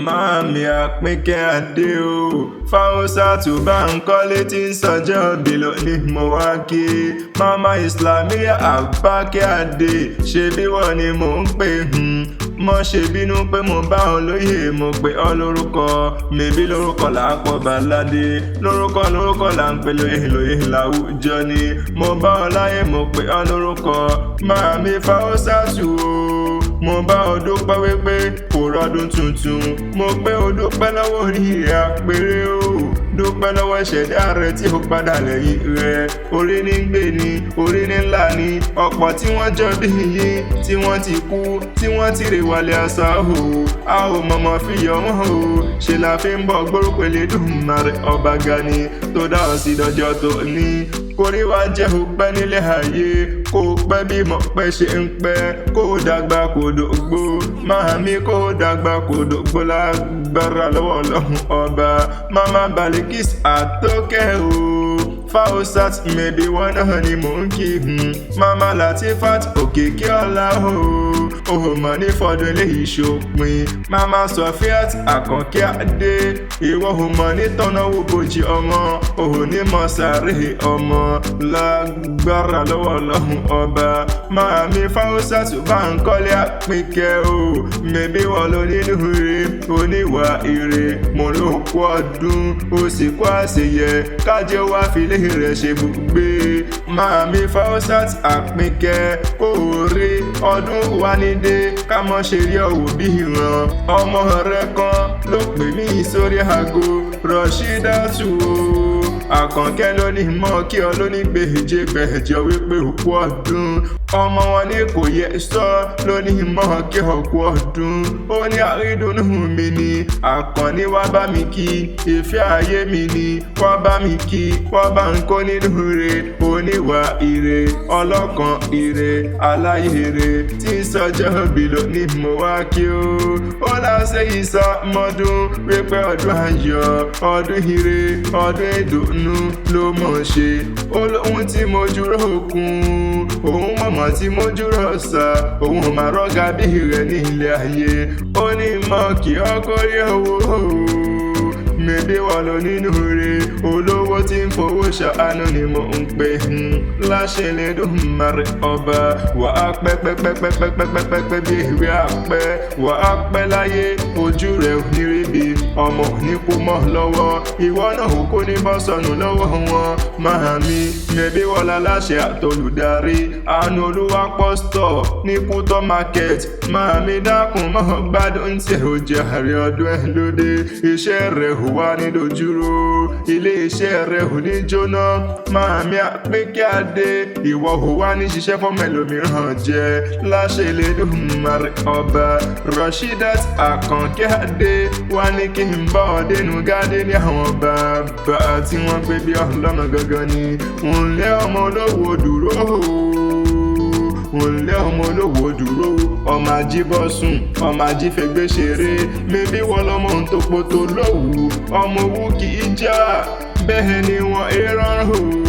Máàmi Àpínkẹ́ Adé o, Fáwọ́sàtù bá ń kọ́lé tí ń sọjọ́ bí lónìí mo wá kí. Mama Islamiyah Àbákẹ́ Adé, ṣe bí wọ́n ni mò ń pè mọ́ ṣe bínú pé mo bá ọ lóye, mo pè ọ lórúkọ mèbí lórúkọ là ń pọ̀ baládé, lórúkọ lórúkọ là ń pè lóye lóye láwùjọ ni. Mo bá ọ láyé, mo pè ọ lórúkọ. Máàmi Fáwọ́sàtù o, mo bá ọ dúpẹ́ wípé kò rọdún tuntun. Mo pé o dúpẹ́ lọ́wọ́ orí rẹ̀ àpèrè o, dúpẹ́ lọ́wọ́ ìṣẹ̀dá rẹ tí ó padà lẹ́yìn rẹ. Orí ní gbé ni, orí ní ńlá ni. Ọ̀pọ̀ tí wọ́n jọ bí yín tí wọ́n ti kú, tí wọ́n ti rè wálé àṣà o, a ò mọ̀mọ́ fi yọ wọ́n o. Ṣe la fi ń bọ̀ gbórúkọ Elédùmarè ọba gani tó dá ọ sí dọjọ́ tó ní. Kórí wá jẹ́ ó pẹ́ nílé ayé, kó pẹ́ bí mo pẹ́ ṣe ń pẹ́, kó dàgbà kó dògbó. Màámi kó dàgbà kó dògbó lágbára lọ́wọ́ Ọlọ́run ọba. Mama Balikis Àtókẹ́ o, Fáwọ́sàt mẹ́bí wọn náà ni mò ń kí. Mama Latifat Òkìkí ọlá o, òhò mọ̀ ní fọdún eléyìí ṣòpin. Mama Sofiat Àkànkẹ́ Adé, ìwọ ò mọ̀ ní tọ́nà wo bòjì ọmọ, òhò ní mọ̀ sàárè ọmọ lágbára lọ́wọ́ Ọlọ́run ọba. Màámi Fáwọ́sàt bá ń kọ́lé Àpínkẹ́ o, mẹ́bí wọn ló nínú ire, oníwà ire. Mo ló kú ọdún, ó sì kú àṣeyẹ, kájẹ́ wá filé rẹ̀ ṣe bùgbé. Màámi Fáwọ́sàt Àpínkẹ́, kó o rí ọdún wa ní dé, ká mọ́ ṣe rí ọ̀wọ̀ bí ìran. Ọmọ rẹ kan ló pè mí sórí aago, Rọ̀ṣídàtù o. Àkànkẹ́ ló ní mọ́ kí ọ ló ní gbèjé gbẹ̀jọ wípé òkú ọdún. Ọmọ wọn ní kò yẹ sọ ló ní mọ́ kí òkú ọdún. Ó ní àrídùnnú mi ni Àkànní wá bá mi kí, ìfẹ́ ayé mi ni wá bá mi kí, wá bá ń kó nínú re, oníwà ire, ọlọ́kan ire, aláyèrè tí ń sọjọ́ bí lónìí mo wá kí o. Ó láṣẹ ìsọ mọ́dún wípé ọdún ayọ̀, ọdún ire, ọdún ìdùnnú ló mọ̀ ṣe. Ó lóhun tí mo jùrọ̀ òkun, òun mọ̀mọ́ tí mo jùrọ̀ sà, òun ò máa rọ́gà bí rẹ̀ ní ilé ayé. Ó ní mọ̀ kí ọkọ rí owó, mẹ́bí wà lọ nínú rẹ̀, olówó tí ń fowó ṣàánú ni mo ń pè láṣẹ Elédùmarè ọba. Wà á pẹ́ pẹ́ pẹ́ pẹ́ pẹ́ pẹ́ pẹ́ pẹ́ pẹ́ bí ìwé àpẹ́, wà á pẹ́ láyé, ojú rẹ̀ ò ní rí bí ọmọ ò ní kú mọ́ lọ́wọ́, ìwọ náà ò kó ní bọ́ sọnù lọ́wọ́ wọn. Màámi mẹ́bí wọ́n láláṣẹ àtolùdarí àánú olúwa pọ́stọ̀ ní Kútọ́ market. Màámi dákun mọ́ gbádùn tí ò jẹ́ àárẹ̀ ọdún ẹ̀ lóde, iṣẹ́ rẹ̀ ò wá ní dojúró, ilé iṣẹ́ rẹ̀ ò ní jóná. Màámi Àpínkẹ́ Adé, ìwọ ò wá ní ṣiṣẹ́ fọ́mọ ẹlòmíràn jẹ láṣẹ Elédùmarè ọba. Rashidat Àkànkẹ́ Adé wá ní kí n bọ́ ọ dénú gádé ní àwọn bàbá tí wọ́n gbé bí ọlọ́mọ gangan ni. Ǹlẹ́ ọmọ olówó dúró, ǹlẹ́ ọmọ olówó dúró, ọmọ ajíbọ́sùn, ọmọ ajífẹ́gbẹ́ ṣeré, mẹ́bí wọ́n lọ́mọ ń tó lówù, ọmọ owó kì í já, bẹ́ẹ̀ ni wọ́n èrọ̀rùn o.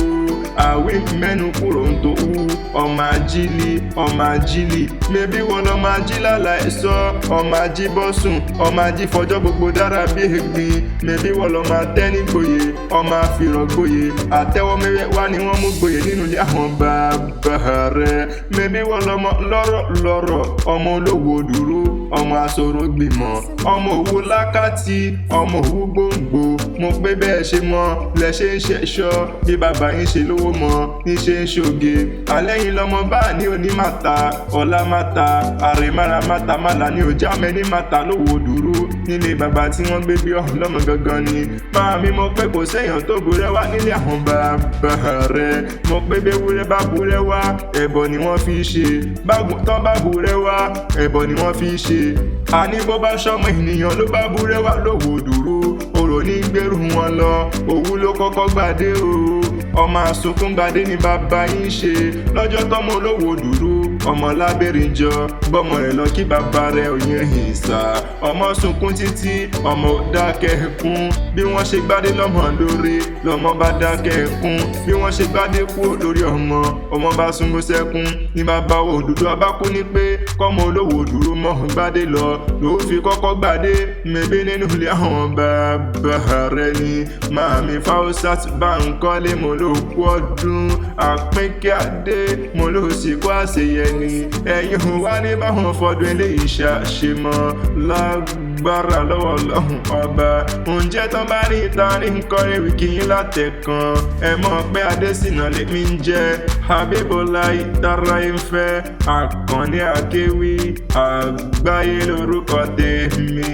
Àwí mẹ́nu kúrò ń tó wú, ọmọ ajílì, ọmọ ajílì, mẹ́bí wọ́n lọ́mọ ajílàlà ẹ̀sọ́, ọmọ ajíbọ́sùn, ọmọ ajífọjọ́ gbogbo dára bí egbin, mẹ́bí wọ́n lọ́mọ atẹ́nigboyè, ọmọ àfìrọ̀gboyè, àtẹ́wọ́ mẹ́wẹ́ wá ni wọ́n mú gboyè nínú ilé àwọn bàbá rẹ̀. Mẹ́bí wọ́n lọ́mọ lọ́rọ̀ lọ́rọ̀, ọmọ olówó dúró, ọmọ asọ̀rọ̀ gbìmọ̀, ọmọ òwú lákàtì, ọmọ òwú gbòǹgbò. Mo pé bẹ́ẹ̀ ṣe mọ́ lẹ ṣe ń ṣẹ̀ṣọ́, bí bàbá yín ṣe lówó mọ́ ní ṣe ń ṣoge. Alẹ́ yín lọ́mọ bá ní òní màtá, ọ̀la màtá, àrèmára màtá màlà ní òjá mẹ́ni màtá lówó dúró nílé bàbá tí wọ́n gbé bí ọlọ́mọ gangan ni. Màámi mo pé kò séèyàn tó burẹ́ wá nílé àwọn bàbá rẹ̀. Mo pé béwúrẹ́ bá burẹ́ wá, ẹbọ ni wọ́n fi ṣe. Bágùntàn bá burẹ́ wá, ẹbọ ni wọ́n fi ṣe. Àní bó bá ṣọmọ ènìyàn ló bá burẹ́ wá lówó dúró, orò ní gbèrú wọn lọ, òwú ló kọ́kọ́ gbàdé o. Ọmọ àsunkún gbadé ni bàbá yín ṣe lọ́jọ́ tọ́mọ olówó dúró. Ọmọ lábẹ́rìn jọ gbọ́mọ rẹ̀ lọ kí bàbá rẹ̀ òyìn ìsà. Ọmọ sunkún títí, ọmọ ò dákẹ́ kún. Bí wọ́n ṣe gbádé lọ́mọ lórí, lọ́mọ bá dákẹ́ kún. Bí wọ́n ṣe gbádé kú lórí ọmọ, ọmọ bá sunkún sẹ́kún. Ní bàbá òdòdó abákú ní pé kọ́mọ olówó dúró mọ́ gbádé lọ, ló fi kọ́kọ́ gbádé mẹ́bí nínú ilé àwọn bàbá rẹ̀ ni. Màmí Fausat Bánkọ́lé, mo ló kú ọdún. Àpínkẹ́ Adé, mo ló sì kó àṣeyẹ ni. Ẹ̀yin ò wá ní báwọn fọdún eléyìí ṣàṣemọ́ lágbára lọ́wọ́ Ọlọ́run ọba. Ǹjẹ́ tán bá ní ìta ní nǹkan ewì kì í látẹ̀kan. Ẹ mọ̀ pé Adésínà lèmi ń jẹ́ Abíbọ́lá ìtara ìfẹ́ Àkànní Akéwì àgbáyé lórúkọ tèmi.